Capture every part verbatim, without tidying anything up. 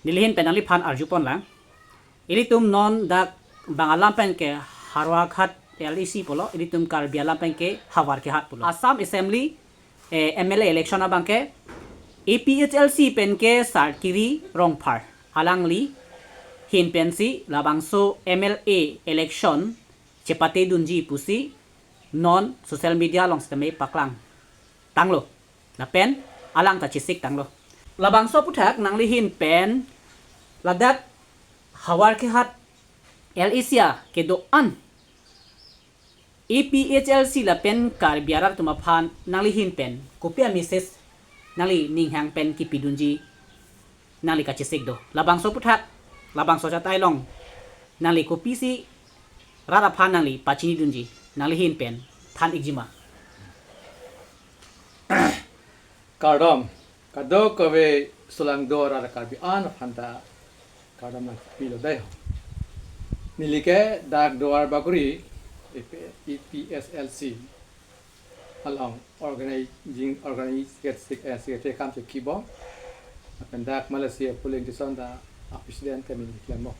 Nelihin pen nangliphan arjupon lang. Ilitum non dak bang alam pen ke Howraghat L A C pulo, ilitum Karbi alam pen ke Howraghat pulo. Assam Assembly, eh, M L A election abang ke A P H L C pen ke Sarkiri Rongphar alangli hin pensi labangso M L A election chepate dunji pusi non social media along sitame paklang tanglo. Lapen alang ta chesik tanglo. Labangso aphuthak nanglihin pen ladak Howraghat L A C kedo-an A P H L C lapen Karbi arat atum aphan nanglihin pen kopi a-message nangli ninghang pen kipidunji nangli kachesik do? Labangso aphuthak, labangso achatai along nangli kopisi rat aphan nangli pachinidunji, nanglihin pen than-ikji ma? Kardom, kadokave solangdo arat Karbi an aphan ta kardom nangpilo dei ho. Neli ke dak Duar Bagori A P, A P H L C along organizing, organizing secretary, eh, secretary akam chekibom. Lapen dak Malaysia polling station ta a-president kami ni klembom.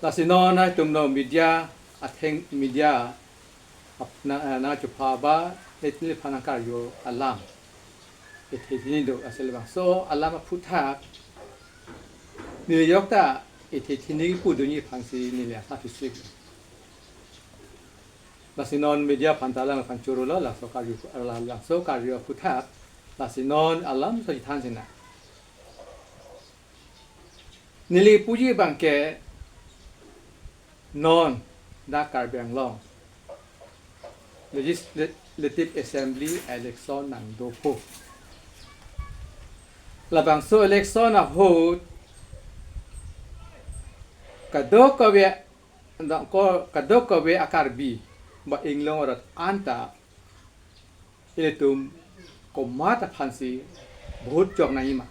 Lasi non nangtum non media, atheng media ap-, na, eh, nangchupha ba, neli, neliphan nangkarju alam ethe thini do, asel bangso alam aphuthak neli ajok ta ethe thini pudunji aphansi neli asa thusik. Lasi non media aphan ta alang aphan choro lo, laso karju, la, laso karju aphuthak, lasi non alam so ithan sina. Neli puji abang ke non dak Karbi Anglong Legislative Assembly election nangdopo. Labangso election ahut kadokave, dang ko, kadokave a-Karbi ba inglong arat anta ilitum komat aphansi vote jok nangji ma?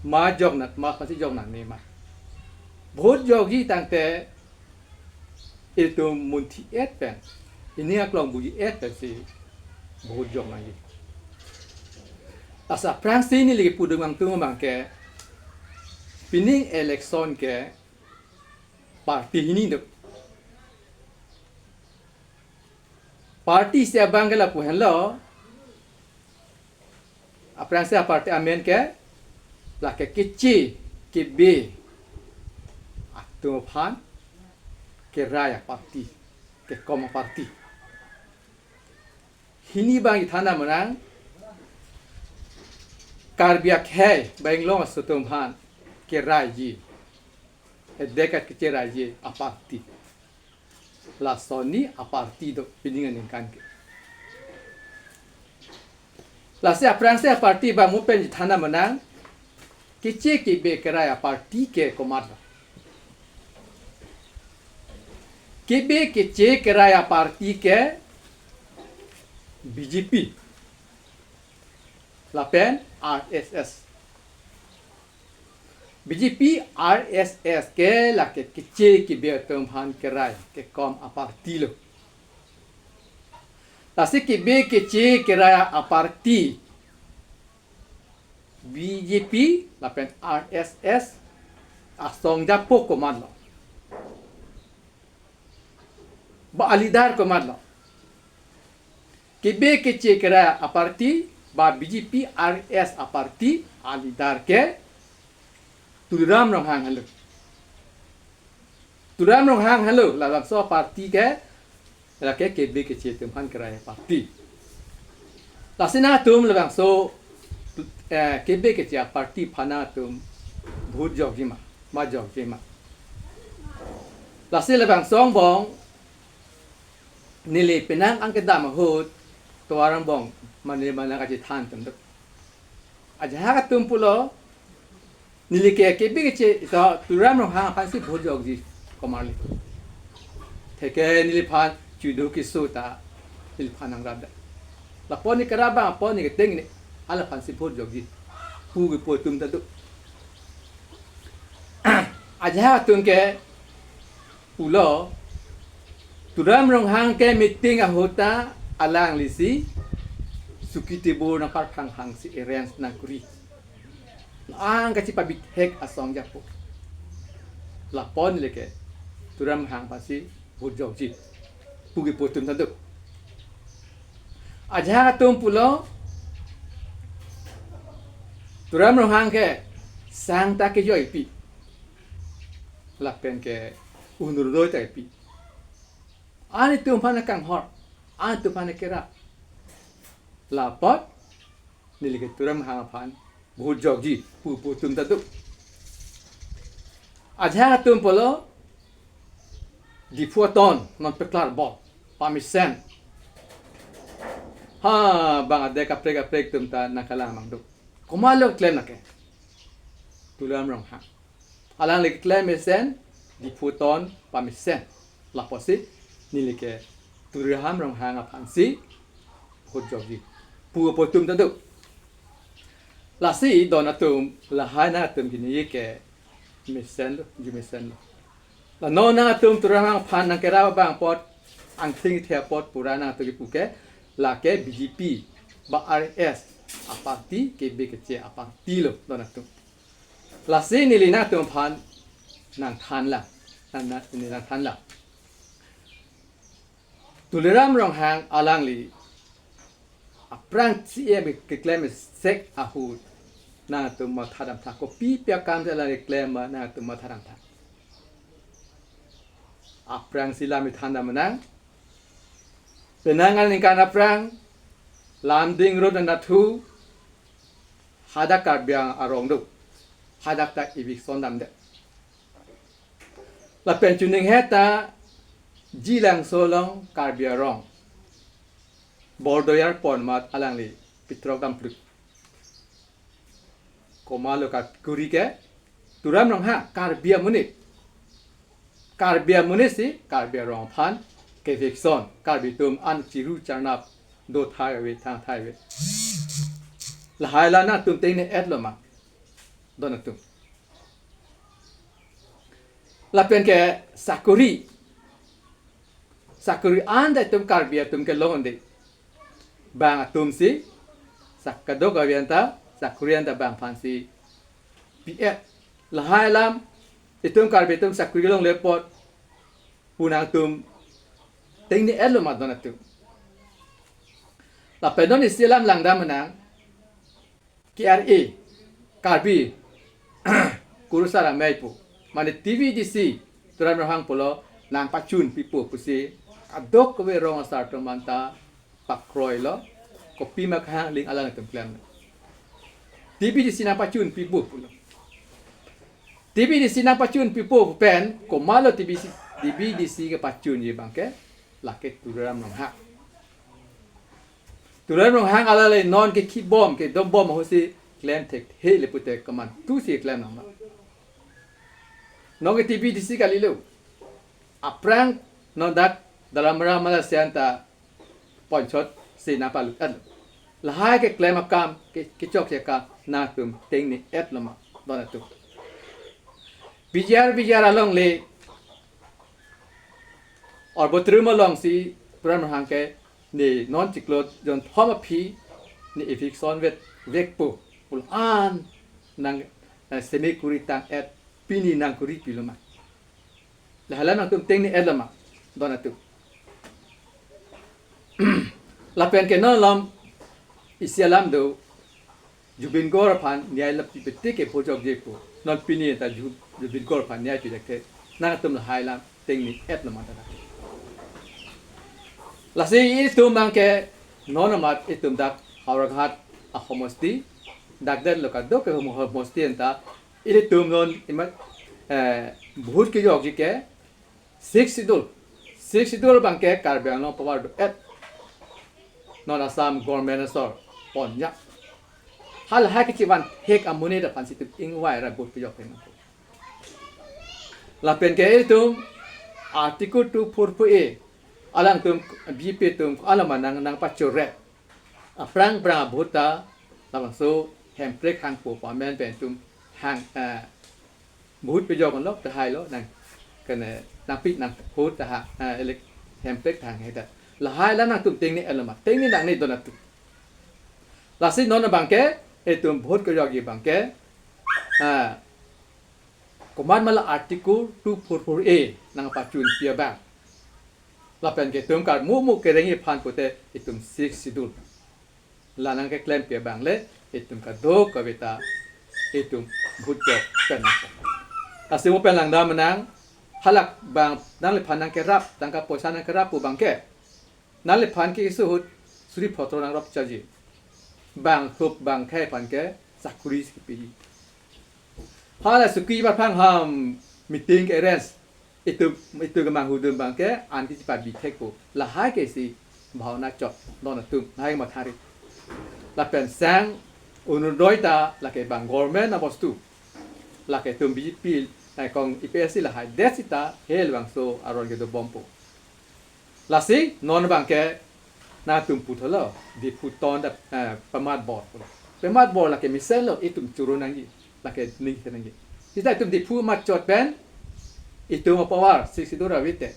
Ma jok nang, ma aphansi jok nangne ma? Vote jokji tangte ilitum munthi-et pen, ining aklong buji-et pensi vote jok nangji. Lasi aphrangsi neli kipudun nangtum abang ke, pining election ke party hini do. Party isi abang ke lapu henlo. Aphrangsi a-party amen ke lake keche kebe atum aphan kerai a-party, kekom a-party. Hini abang ithan nang manang Karbi akhei ba inglong aso atum aphan keraiji, edekat kecheraiji a-party. Lason ni a-party do pining aningkan ke. Lasi aphrangsi a-party abang mo pen ithan nang manang keche kebe kerai a-party ke komat lo? Kebe keche kerai a-party ke B J P lapen R S S. B J P, R S S ke lake keche kebe atum aphan kerai kekom a-party lo. Lasi kebe keche kerai a-party B J P lapen R S S asong japo komat lo? Ba a-leader komat lo? Kebe keche kerai a-party ba B J P R S a-party a-leader ke Tuliram Ronghang henlo. Tuliram Ronghang henlo, labangso a-party ke lake kebe keche atum aphan kerai a-party. Lasi nangtum labangso, eh, kebe keche a-party aphan nangtum vote jokji ma, ma jokji ma? Lasi labangso angbong neli penang angkedam ahut tovar angbong mane mane kachethan atum do. Ajahak atum pulo, neli ke kebe keche, ito Tuliram Ronghang aphansi vote jokji komarli. Theke neliphan chudu kisu ta neliphan nangrap da. Lapu ne kerap abang, lapu ne keteng ne, hala aphansi vote jokji pu kepu atum ta do. Ajahak atum ke pulo, Tuliram Ronghang ke meeting ahut ta alanglisi suki tebur nangparphang hangsi arrange nangkuri. Ang kachipabithek asong japo. Lapon leke Tuliram Ronghang aphansi vote jokji pu kipu atum ta do. Ajahak atum pulo Tuliram Ronghang ke sang ta kejoipi, lapen ke unur doi ta pi. An itum aphan kanghor, an itum aphan kerap. Lapot neli ke Tuliram Ronghang aphan vote jokji pu kipu atum ta do. Ajahak atum pulo Diphu aton non peklar bom pamesen. Ha, bang adek kaprek kaprek atum ta nangkalang mang do. Komatlo klem lake? Tuliram Ronghang. Alangli keklem mesen Diphu aton pamesen. Lapusi neli ke Tuliram Ronghang aphansi vote jokji pu kipu atum ta do. Lasi don atum, lahai nangtum kini ke mesenlo, arju mesenlo. La non nangtum Tuliram Ronghang aphan nangkerap abang apot, angthing the apot pura nangtum kipu ke, lake B J P ba R S S a-party, kebe keche a-party lo don atum. Lasi neli nangtum aphan nangthanlang, nang, nang, neli nangthanlang. Tuliram Ronghang alangli aphrang C E M keklem sek ahut nangtum matha damtha, kopi pi akam si alangli klem ma nangtum matha damtha. Aphrangsi lam ithan dam nang. Penang aningkan aphrang Lumding Road anta thu hadak Karbi Anglong arong do. Hadak ta eviction damde. Lapen chuning heta Jilangso along Karbi arong Bordoyar pon amat alangli pithrok dampluk. Komatlo kakuri ke? Tuliram Ronghang, Karbi amonit. Karbi amonit si Karbi arong aphan ke eviction, Karbi atum an chiru charnap do thai ave, thang thai ave. Lahai alam nangtum tengne-etlo ma don atum? Lapen ke sakori, sakori anta itum Karbi atum kelong un-e. Bang atum si sak kadokave anta sakori anta bang aphansi pi-et. Lahai alam itum Karbi atum sakori longle apot pu nangtum tengne-etlo ma don atum? Lapen non isi alam langdam nang. K R A, Karbi Kurusar Amei pu, mane T V D C, Tuliram Ronghang pulo nangpachun pipo pusi kadokave rong asar atum anta pakroilo, kopi ma kahang ling alang atum klem. T V D C nangpachun pipo pulo. T V D C nangpachun pipo pen, komatlo T V C, T V D C kepachunji abang ke, lake Tuliram Ronghang. Tuliram Ronghang alale non ke kibom ke dombom ahutsi klem thekthe le pute komantusi klem nang ma? Non ke T V D C kalilo. Aphrang non dak Dalamara Malasian ta ponchot si nangpalut-etlo. Lahai keklem akam ke, kechokche akam nangtum tengne-etlo ma don atum? Bijar bijar alongle Orbotrum alongsi Tuliram Ronghang ke ne non chiklo jonthom aphi ne eviction vet vekpo pulo an nang, eh, semi kuri tang-et, pini nangkuri pilo ma? Lahai alam nangtum tengne-etlo ma don atum? Lapen ke non alam isi alam do, Zubeen Garg aphan nyai lapu pete ke vote jokji pu. Non pini ta Ju-, Zubeen Garg aphan nyai pi lake, nangtum lahai alam tengne-etlo ma don atum? Lasi itum abang ke non amat itum dak Howraghat ahomosti, dak det lo kadokave homo-, homosti anta, ilitum non imat, eh, vote kejokji ke Sixth Schedule. Sixth Schedule abang ke Karbi Anglong power do-et. Non Assam government asor ponjak. Halahai kechivan hek amonit aphansi itum ingvai ra vote pejok pen. Lapen ke itum Article two four four A, alangtum B J P atum alam nang, nangpachoret. Aphrang phrang a-vote ta labangso Hemprek hangpo pu amen pen itum hang, eh, vote pejok lo, tahai lo, nang kene nangpi nang vote ta ha, eh, elect Hemprek ta hang heta. Lahai alam nangtum tengne-etlo ma? Tengne nangne don atum? Lasi non abang ke, itum vote kejokji abang ke, ah, komat ma la Article two four four A nangpachunpi abang, lapen ke itum karmu mu kereng aphan pute itum Sixth Schedule la nangkeklempi abang le itum kadokave ta itum vote jok pen nangpo. Lasi mo pen langdam nang, halabang nangliphan nangkerap, tangka poisa nangkerap pu abang ke, nangliphan ke isu ahut suri photro nangrap charji. Bang hup bang khei aphan ke sakuri si kipiji. Hala suki barphang ham meeting ke arrange. Itum, itum kemang hudun abang ke an ke chipabithek po. Lahai ke isi bhaona chot don atum, lahai mathari. Lapen sang Orunodoi ta lake bang government abostu. Lake itum B J P, eh, kong A P H L C lahai det sita hel bangso aron kedobom po. Lasi non abang ke nangtum puthotlo, Diphu ton ta, eh, pemat bor pulo. Pemat bor lake mesen lo, itum choro nangji, lake ning se nangji. Sita itum Diphu amat chot pen itum a-power Sixth Schedule ave te,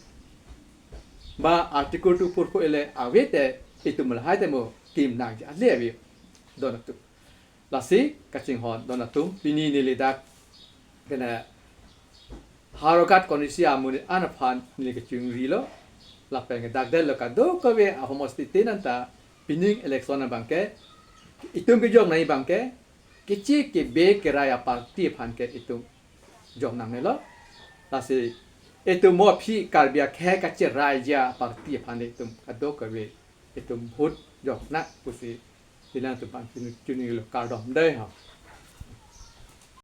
ba Article two four four A le ave te, itum lahai te mo kim nangji ale ave don atum. Lasi kachinghon don atum, pini neli dak kena Howraghat constituency amonit an aphan neli kachingrilo. Lapen ke dak det lo kadokave ahomosti tin anta pining election abang ke itum kejok nangji abang ke kechi kebe kerai aparty aphan ke itum jok nangnelo. Lasi itum mo aphi Karbi akhei kacheraiji aparty aphan le itum kadokave itum vote jok nang pusi neli nangtum aphan chini, chinilo, kardom dei ho.